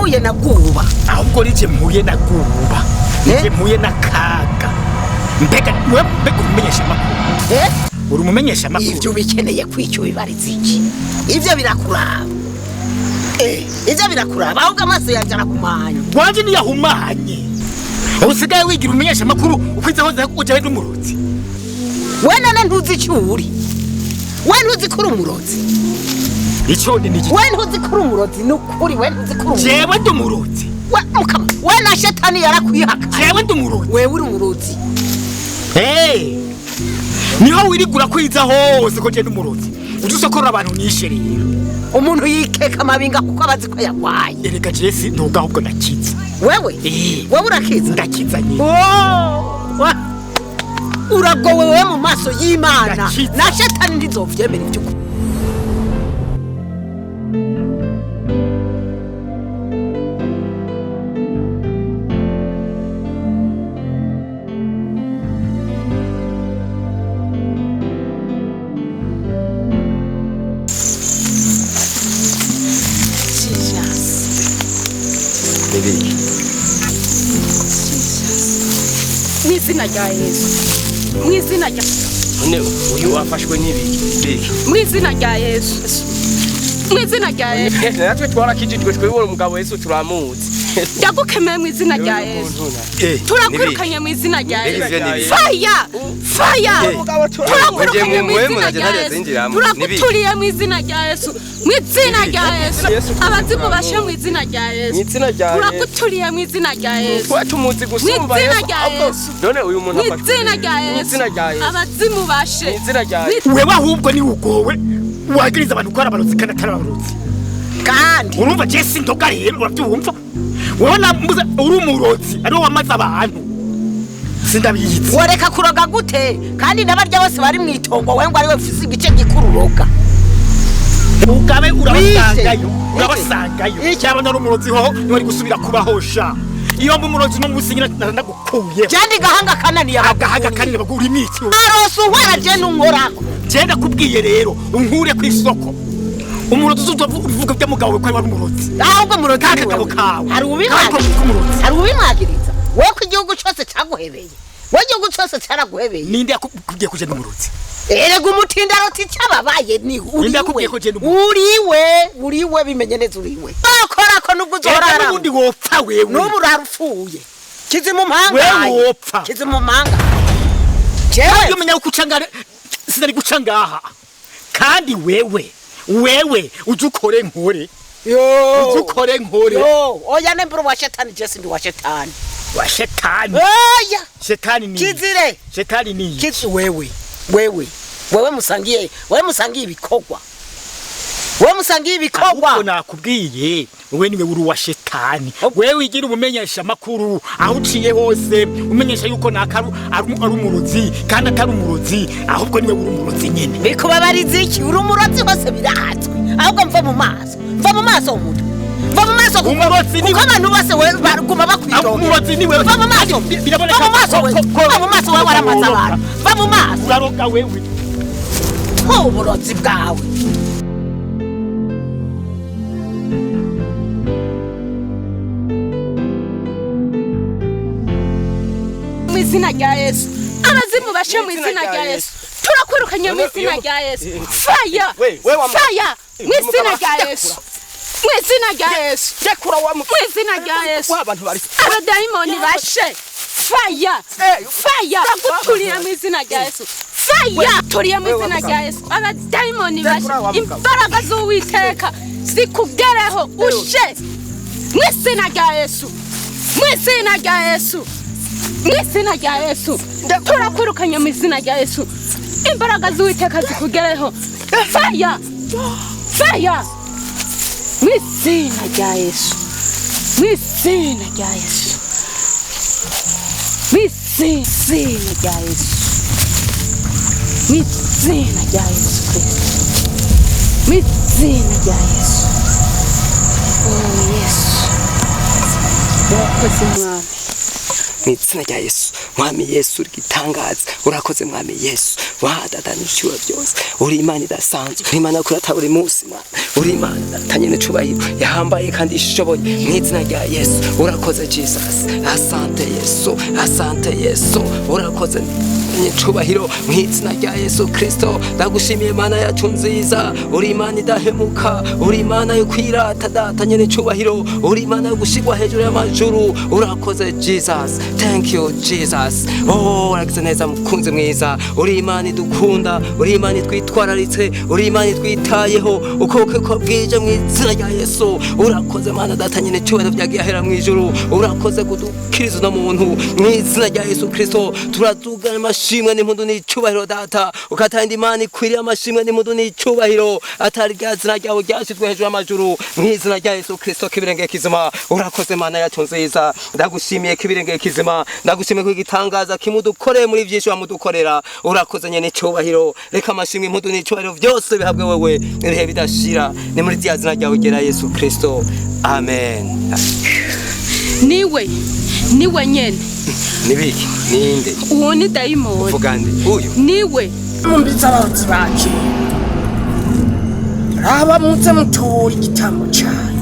Wahuye na bwuba. Ahubwo nije mpuye na guba, nije mpuye na kaga. Mbega wewe, mbega umumenyesha amakuru? Eh? Uri umumenyesha amakuru? Ivyo bikeneye kwica ubibariza iki? Ivyo birakuraba. Ivyo birakuraba, ahubwo amaso yanje arahumanye. Wanje ntiyahumanye. Usigaye wigira umumenyesha amakuru ukwiza hose ujaye n'umurozi. We none ntuzi ico uri? We ntuzi ko uri umurozi? Ico ni iki? We ntuzi ko uri umurozi? Ni ukuri, we ntuzi ko uri umurozi? Jewe ndi umurozi. We mukama, we na shetani yarakwihaka. Jewe ndi umurozi. Wewe uri umurozi. Hey! Niho wirigura kwiza hose ko je ndi umurozi. Uzi usokorora abantu nishe rero. Umuntu yikeka amabinga kuko abazi ko yagwaye. Erega Jesse ntuga ahubwo ndakiza. Wewe? Eh. Wewe urakiza? Ndakiza nyine. Oh! Uragowe wewe mu maso y'Imana. Ndakiza. Na shetani ntizovyemera ivyo ukora. Mw'izina rya Yesu, mw'izina rya None uyu afashwe n'ibiki biki? Mw'izina rya Yesu, mw'izina rya Yesu. Natwe twarakijijwe, twebwe umugabo Yesu turamuzi. Ndagukemeye mw'izina rya Yesu. Turakwirukanye mw'izina rya Mbega ivyo Yesu. ni ibiki? Fire, fire. Turakwirukanye Nje mu mw'izina muhemu rya naje Yesu. zinjiramo. Turakuturiye mw'izina rya Yesu, mw'izina rya Yesu. Yesu Abazimu bashe mw'izina rya Yesu. Mw'izina rya Yesu. Turakuturiye mw'izina rya Yesu. Twe tumuzi gusumba Mw'izina Yesu. rya Ahubwo Yesu. none uyu muntu afashwe Mw'izina rya Yesu. Mw'izina rya Yesu. Abazimu bashe. Mw'izina rya Yesu. Wewe ahubwo ni ugowe wagiriza abantu ko ari abarozi kandi atari abarozi. Kandi urumva Jesse ndoga rero urabyumva? Wewe nambuza uri umurozi ari wowe wamaze abantu. Sindabiyizi. Woreka kuroga gute? Kandi n'abarya bose bari mw'itongo, wewe ngo ari we ufise igice gikuru uroga. Ugabe urabasangayo, Wishe. urabasangayo. Icyo. Cyaba nari umurozi hoho niwari gusubira kubahosha. Iyo mba umurozi no musi nyina ndagukuye. Jandi gahanga kananiye. Agahanga kanini bagura imiti. Arose uhwara je nunkorako. Je ndakubwiye rero unkure ku isoko. Umurozi uzovuga ibyo mugabo we ko ari wari umurozi. Ahubwo murozi Kaka ni kabo wewe. kawe. Hari Kako ubimwagiriza. k'umurozi. Hari ubimwagiriza. Wewe ko igihugu cyose cyaguhebeye. Wewe igihugu cyose cyaraguhebeye. Ninde yakubwiye ko je ndi umurozi? Erega umutindaro ticababaye ni Ninde yakubwiye ko je ndi umurozi? uriwe, uriwe bimenye neza uriwe. Bakora ko nubwo Eka uzorara. n'ubundi wopfa wewe. N'ubu urarupfuye. Kizimu mpanga. Wewe wopfa. Kizimu mpanga. Jewe Kandi umenya ko uca ngaha sinari guca ngaha. Kandi wewe, wewe uze ukore nkore. Yo. Uze ukore nkore. Yo, oya nembura wa shetani, Jesse ndi wa shetani. Wa shetani. Oya. Shetani ni. Kizire. Shetani ni. Kizi wewe. Wewe. Wewe musangiye, wewe musangiye ibikorwa. Wewe musangiye ibikorwa. Ahubwo nakubwiye wewe niwe uri uwa shetani. Wewe wigira umumenyesha makuru aho uciye hose umenyesha yuko nakaru ari umurozi kandi atari umurozi, ahubwo niwe uri umurozi nyene. Bikubabariza iki? Uri umurozi hose birazwi. Ahubwo mva mu maso. Mva mu maso umuntu. Mva mu maso kuko Umurozi ni kuko abantu bose we baguma bakwidogera. Umurozi ni wewe. Mva mu maso. Biraboneka Mva mu maso wewe. Mva mu maso wewe waramaze abantu. Mva mu maso. Uraroga wewe. Ho uburozi bwawe. Mw'izina rya Yesu. Abazimu bashe mw'izina rya Yesu. Turakwirukanye mw'izina rya Yesu. Fire! We wa Fire! Mw'izina rya Yesu. Mw'izina rya Yesu. Rekura wa Mw'izina rya Yesu. Wa abantu bari. Abadayimoni bashe. Fire! Fire! Turaguturiye mw'izina rya Yesu. Fire! Turiye mw'izina rya Yesu. Abadayimoni bashe. Imbaraga z'Uwiteka zikugereho ushe. Mw'izina rya Yesu. Mw'izina rya Yesu. Mw'izina rya Yesu. Turakwirukanye mw'izina rya Yesu. Imbaraga z'Uwiteka zikugereho. Fire! Fire! Mw'izina rya Yesu. Mw'izina rya Yesu. Mw'izina rya Yesu. Mw'izina rya Yesu Kristo. Mw'izina rya Yesu. Oh Yesu. Urakoze Mwami. Mu izina rya Yesu, Mwami Yesu, uri igitangaza. Urakoze Mwami Yesu, wadadanishura byose. Uri Imana idasanzwe, uri Imana kurata buri munsi Mana, uri Imana datanye n'icubahiro, yahambaye kandi ishoboye. Mu izina rya Yesu, urakoze Jesus. Asante Yesu, asante Yesu, urakoze nyicubahiro. Mu izina rya Yesu Kristo, ndagushimiye Mana yacu nziza. Uri Imana idahemuka, uri Imana yo kwirata, Data nyene icubahiro, uri Imana yo gushigwa hejuru y'amajuru. Urakoze Jesus, thank you Jesus. Oh, uragize neza mukunzi mwiza. Uri Imana idukunda, uri Imana itwitwararitse, uri Imana itwitayeho uko uko bwije. Mu izina rya Yesu, urakoze Mana Data nyene icubahiro, byagiye ahera mu ijuru. Urakoze kudukiriza uno muntu. Mu izina rya Yesu Kristo, turazugana amashimwe n'impundu n'icubahiro, Data, ukatanda Imana ikwiriye amashimwe n'impundu n'icubahiro, atari rya zina ryawe ryashyizwe hejuru y'amajuru. Mu izina rya Yesu Kristo k'ibirenge kizima, urakoze Mana yacu nziza. Ndagushimiye k'ibirenge kizima, ndagushimiye ko igitangaza kimudukoreye muri byinshi wamudukorera. Urakoze nyene icubahiro. Reka amashimwe, impundu n'icubahiro byose bihabwe wewe ibihe bidashira. Ni muri rya zina ryawe ryera Yesu Kristo, amen. Niwe, niwe nyene. Nibiki? Ninde? Uwo ni dayimoni. Uvuga nde uyu? Niwe. Mumbiza abarozi banje, raba muze mutora igitambo canyu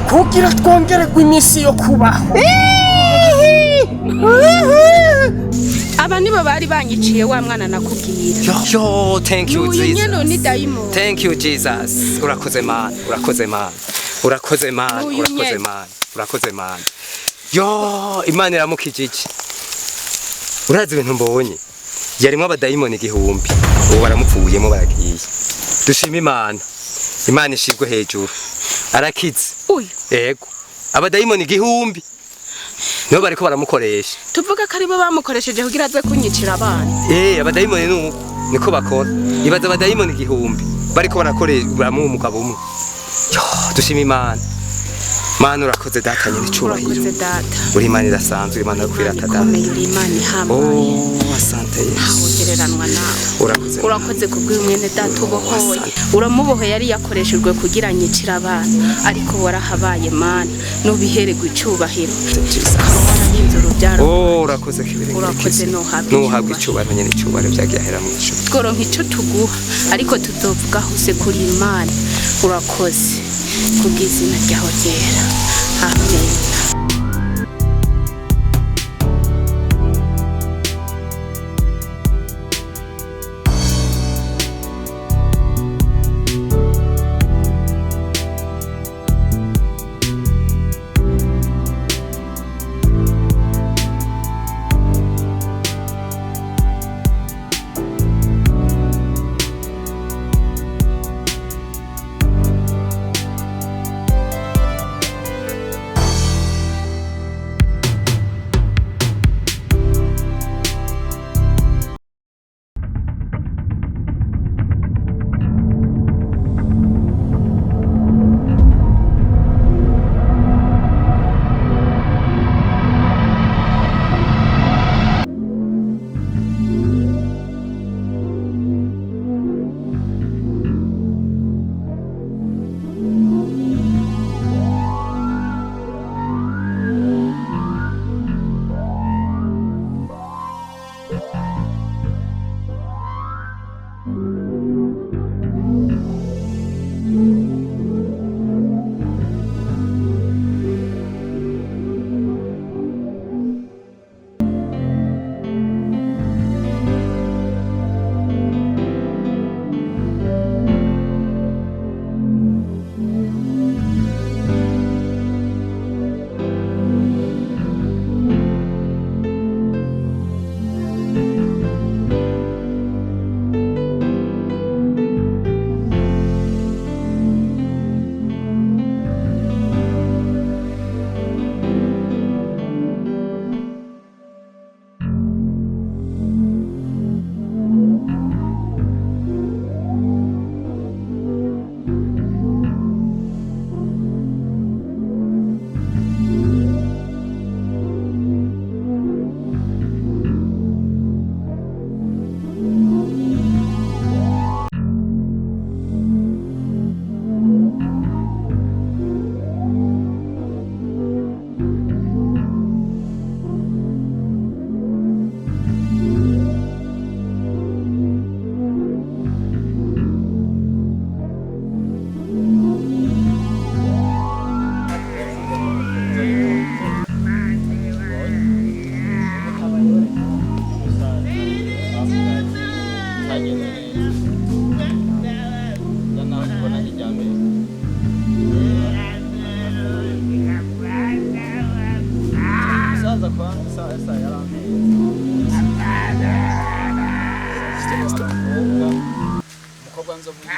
kugira twongererwe iminsi yo kubaho. Aba nibo bari banyiciye wa mwana nakubwira. Yo, yo, thank you N'uyu Jesus. nyene ni dayimoni. Thank you Jesus. Urakoze Mana, urakoze Mana. Urakoze Mana, N'uyu urakoze nyene. Mana, urakoze Mana. Yo, Imana iramukijije. Urazi ibintu mbonye? Yarimo abadayimoni 1000. Ubu baramupfuyemo baragiye. Dushima Imana. Imana ishirwe hejuru. Arakize. Uyu? Yego. Abadayimoni 1000. Nibo bariko baramukoresha. Tuvuga ko aribo bamukoresheje kugira aze kunyicira abana? Eh, abadayimoni nuko niko bakora. Ibaza abadayimoni 1000 bariko barakoresha baramuha umugabo umwe. Yo, dushima Imana. Mana, urakoze Data nyine icubahiro. Urakoze Data. Uri Imana idasanzwe, uri Imana yo kwirata, Data. Ikomeye, uri Imana ihambaye. Oh, asante Yesu. Ntawugereranwa nawe. Urakoze. Urakoze kubw'uyu mwene data ubohoye, uramubohoye. Yari yakoreshejwe kugira nyicire abana, ariko warahabaye Mana, nubihererwa icubahiro, ukaba warahinze urubyaro. Oh, urakoze kibirenge. Urakoze, nuhabwe Nuhabwe icubahiro. icubahiro nyine icubahiro byagiye ahera mu ijuru. Tworonka icyo tuguha, ariko tuzovuga hose kuri Imana. Urakoze kubw'izina ryawe ryera, amen.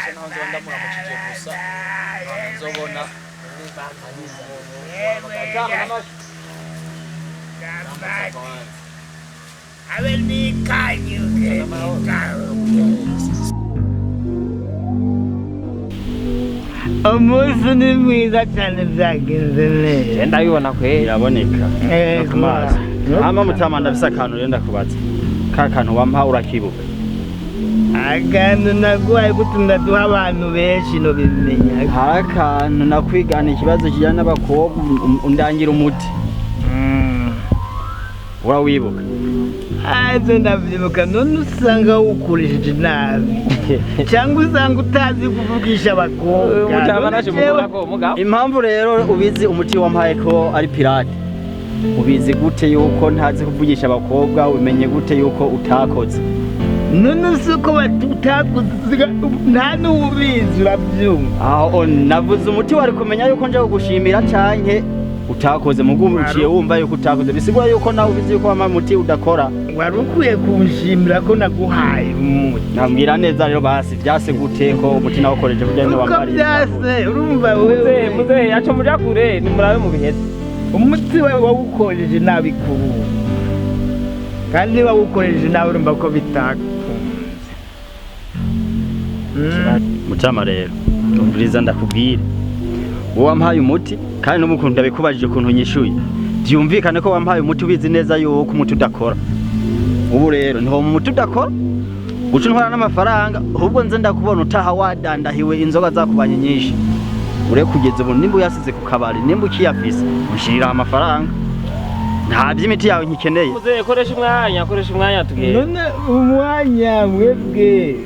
Umugisha naho nzoba ndamuramukije gusa none nzobona. Abe nikanyuke nikaruke. Umunsi ni mwiza cyane, byagenze neza. Ndabibona kweli. Biraboneka no ku maso. Yego. Hama mutama, ndafise akantu rero ndakubaza. Ka kantu wampa urakibuka? Akantu naguhaye gutunda duha abantu benshi nobimenya? Hari akantu nakwigana ikibazo kijyana n'abakobwa, undangira umuti, urawibuka? Azo ndavyibuka. None usanga wukoresheje nabi cyangwa usanga utazi kuvugisha abakobwa. Mutama None naje jewe- mubona ko mugabo. Impamvu rero ubizi umuti wampaye ko ari pirate, ubizi gute yuko ntazi kuvugisha abakobwa? Ubimenye gute yuko utakoze? None si uko utakoze, nta n'ubizi, urabyumva? Aho navuze umuti, wari kumenya yuko nje kugushimira canke utakoze. Mugu uciye wumva yuko utakoze, bisigura yuko nawe ubizi yuko wampaye umuti udakora. Wari ukwiye kunshimira ko naguhaye umuti. Nambwira neza rero basi, vyase gute ko umuti nawukoreje kugira ngo Uko wambariye? byase, urumva Muzehe, wewe muzehe, aco muja kure, nimurabe mu biheze. Umuti wawe wawukoresheje nabi kuri ubu, kandi wawukoresheje nabi, urumva ko bitakunze. Mutama rero, umviriza ndakubwire. Wowe wampaye umuti, kandi n'ubu ndabikubajije ukuntu nyishuye, byumvikane ko wampaye umuti ubizi neza yuko umuti udakora. Ubu rero ntiwo umuti udakora guca intwara n'amafaranga, ahubwo nze ndakubona utaha wadandahiwe, inzoga zakubanye nyinshi. Ure kugeza ubu nimba uyasize ku kabari, nimba ukiyafise, unshiriraho amafaranga. Nta by'imiti yawe nkikeneye. Muzehe, koresha umwanya, koresha umwanya tugende. None umwanya mwebwe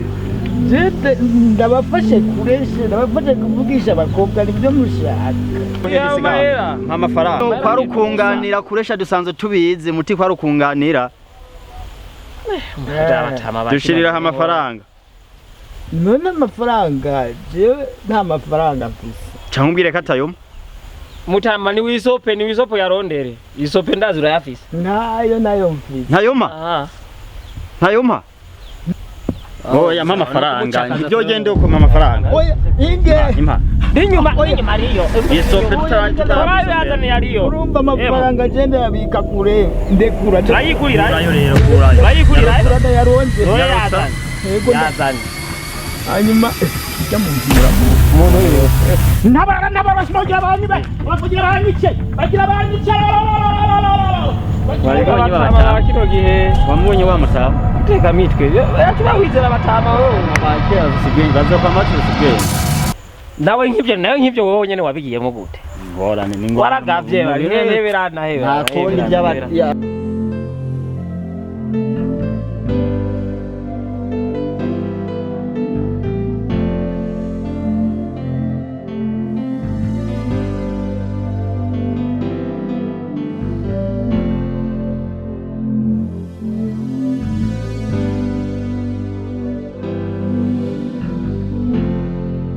jete ndabafashe kureshe, ndabafashe kuvugisha abakobwa, nibyo mushaka? Ya mahera. Mpa amafaranga. Kwari ukunganira kuresha, dusanzwe tubizi muti kwari ukunganira. Dushiriraho amafaranga. None amafaranga, jewe nta mafaranga mfise. Cyangwa umbwire ko atayoma. Mutama, ni wisope, ni wisope yarondere. Isope ndazi urayafise. Ntayo, nayo mfise. Ntayoma. Aha. Ntayoma. Oya, mpa amafaranga, ntibyogende uko, mpa amafaranga. Oya, inge. Impa. N'inyuma, n'inyuma ariyo. Isope. Turayazaniye ariyo. Urumva amafaranga je ndayabika kure, ndekura. Turayigurira. Kurayo rero, kurayo. Turayigurira. Ndayaronze. Oya, yazanye. Yego. Yazanye. Hanyuma jya mu nzira. Ntabara, ntabara, bagira abantu bagira banyice, bagira banyice. Wariko batama kino gihe. Wamubonye wa mutama? Teka mitwe. Yacuba wizera batama wowe. Abakera bafise bazokwama bafise ubwenge. Nawe nk'ivyo, nawe nk'ivyo wowe nyene wabigiyemo gute? Ingorane ni ingorane. Waragavye, hehe, birana hehe. Nta kundi by'aba.